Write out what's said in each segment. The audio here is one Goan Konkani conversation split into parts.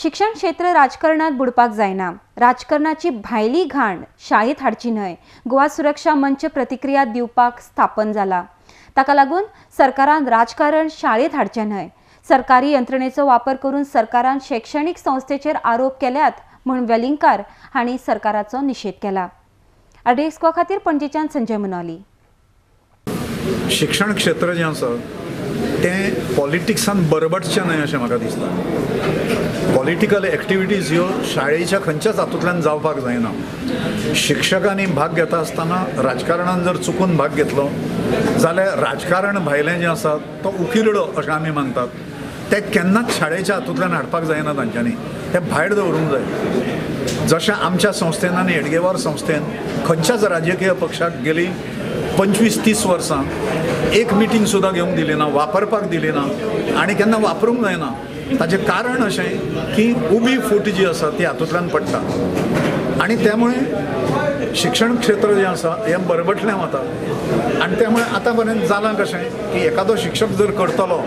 शिक्षण क्षेत्र राजकारणात बुडपाक जायना, राजकारणाची भायली घाण शाळेत हाडची न्हय। गोवा सुरक्षा मंच प्रतिक्रिया दिवपाक स्थापन जाला, ताका लागून सरकारान राजकारण शाळेत हाडचें न्हय। सरकारी यंत्रणेचो वापर करून सरकारान शैक्षणिक संस्थेचेर आरोप केल्यात म्हूण वेलिंगकार हांणी सरकाराचो निषेध केला। आरडीएक्स गोवा खातीर पणजेच्यान संजय मुनोली। शिक्षण क्षेत्र जें आसा तें पॉलिटिक्सान बरबटचें न्हय अशें म्हाका दिसता। पॉलिटिकल एक्टिविटीज ह्यो शाळेच्या खंयच्याच हातूंतल्यान जावपाक जायना। शिक्षकांनी भाग घेता आसतना राजकारणान जर चुकून भाग घेतलो जाल्यार राजकारण भायलें जें आसा तो उकिरडो अशें आमी मानतात, तें केन्नाच शाळेच्या हातूंतल्यान हाडपाक जायना, तांच्यांनी तें भायर दवरूंक जाय। जशें आमच्या संस्थेन आनी हेडगेवार संस्थेन खंयच्याच राजकीय पक्षाक गेली 25-30 वर्सां एक मिटींग सुद्दां घेवंक दिली ना, वापरपाक दिली ना आनी केन्ना वापरूंक जायना। ताचें कारण अशें की उबी फूट जी आसा ती हातूंतल्यान पडटा आनी त्यामुळे शिक्षण क्षेत्र जें आसा हें बरबटलें वता। आनी त्यामुळे आतां पर्यंत जालां कशें की एखादो शिक्षक जर करतलो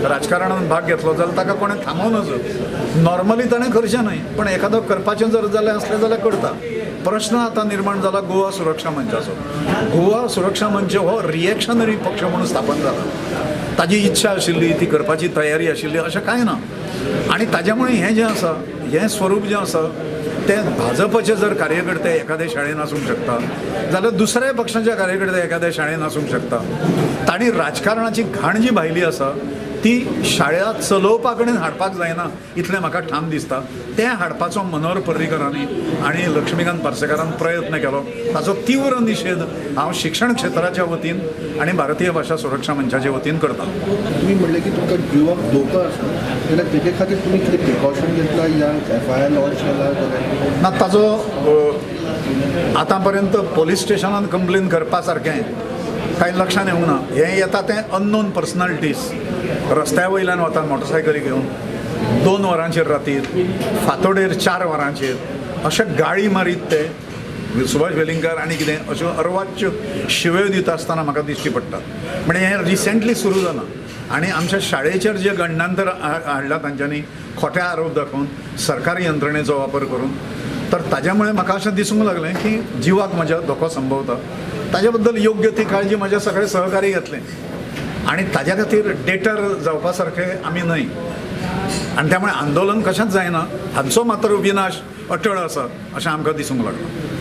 राजकारणान भाग घेतलो जाल्यार ताका कोणें थांबोवं नजो। नॉर्मली ताणें करचें न्हय, पण एखादो करपाचें जर जालें आसलें जाल्यार करता। प्रश्न आतां निर्माण जाला गोवा सुरक्षा मंचाचो। गोवा सुरक्षा मंच हो रिएक्शनरी पक्ष म्हणून स्थापन जाला, ताजी इच्छा आशिल्ली ती करपाची तयारी आशिल्ली अशें कांय ना आनी ताज्या मुळे हें जें आसा हें स्वरूप जें आसा तें भाजपाचे जर कार्यकर्ते एखाद्या शाळेन आसूंक शकता जाल्यार दुसऱ्या पक्षाचे कार्यकर्ते एखाद्या शाळेन आसूंक शकता। तांणी राजकारणाची घाण जी भायली आसा ती शाळा चलोवपा कडेन हाडपाक जायना इतलें म्हाका ठाम दिसता। तें हाडपाचो मनोहर पर्रीकरांनी आनी लक्ष्मीकांत पार्सेकारान प्रयत्न केलो, ताचो तीव्र निशेध हांव शिक्षण क्षेत्राच्या वतीन आनी भारतीय भाशा सुरक्षा मंचाचे वतीन करता। तुमी म्हणलें की तुमकां जिवाक धोको आसा जाल्यार तेजे खातीर तुमी कितें प्रिकॉशन घेतला या एफआयआर लॉन्च केला? ना, ताचो आतां पर्यंत पोलीस स्टेशनान कंप्लेन करपा सारकें कांय लक्षांत येवंक ना। हें येता तें अननोन पर्सनालिटीज रस्त्या वयल्यान वता मोटरसायकली घेवन 2 वरांचेर रातीर, फांतोडेर 4 वरांचेर अशें गाळी मारीत ते सुभाष वेलिंगकार आनी कितें अश्यो अर्वाच्य शिव्यो दिता आसतना म्हाका दिश्टी पडटात। म्हणजे हें रिसेंटली सुरू जालां आनी आमच्या शाळेचेर जे गंडांतर हाडलां तांच्यांनी खोटे आरोप दाखोवन सरकारी यंत्रणेचो वापर करून, तर ताज्या मुळे म्हाका अशें दिसूंक लागलें की जिवाक म्हज्या धोको संभवता। ताज्या बद्दल योग्य ती काळजी म्हज्या सगळे सहकारी घेतले आनी ताज्या खातीर डेटर जावपा सारखे आमी न्हय आनी त्यामुळे आंदोलन कशेंच जायना, हांचो मात्र विनाश अटळ आसा अशें आमकां दिसूंक लागलां।